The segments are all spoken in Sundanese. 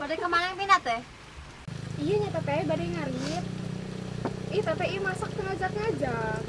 Bade kemana yang pindah teh? Iya nyata teh bade ngarit. Ih teteh ieu masak teu ngajak-ngajak.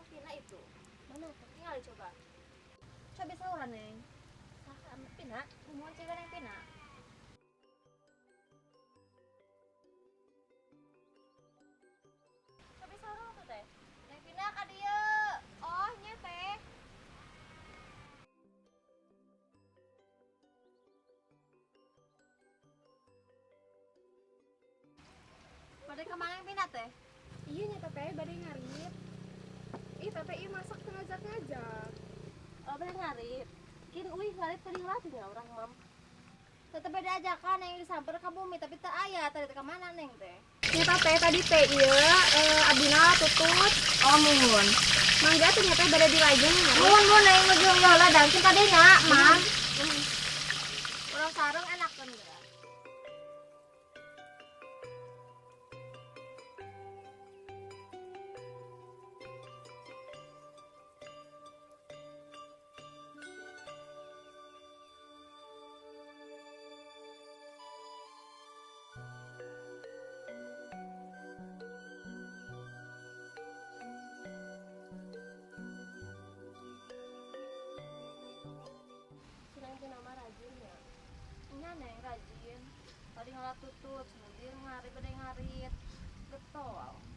Pina itu mana tinggal coba coba sauran neng Pina mau coba neng Pina coba sauran tuh teh neng Pina ka dieu. Oh nya teh. Bade kemana yang Pina teh? Iya nyata teh bade ngarit. Ih teteh ieu masak teu ngajak-ngajak. Oh bade ngarit. Kin uih ngarit teuing lah tinggal urang mam. Tetep bade ajakan neng disamper ka bumi tapi teu aya tadi teh ka mana neng teh? Nya teh tadi teh ieu abdina tutut. Oh muhun. Mangga teh nya teh bade dilajeng ngarit. Muhun mun neng nuju heula dangkeun ka dieu nya, mam. Urang sareng enakeun geura. Nya Neng rajin. Tadi ngalah tutut, semudir ngarit, bade ngarit. Getol.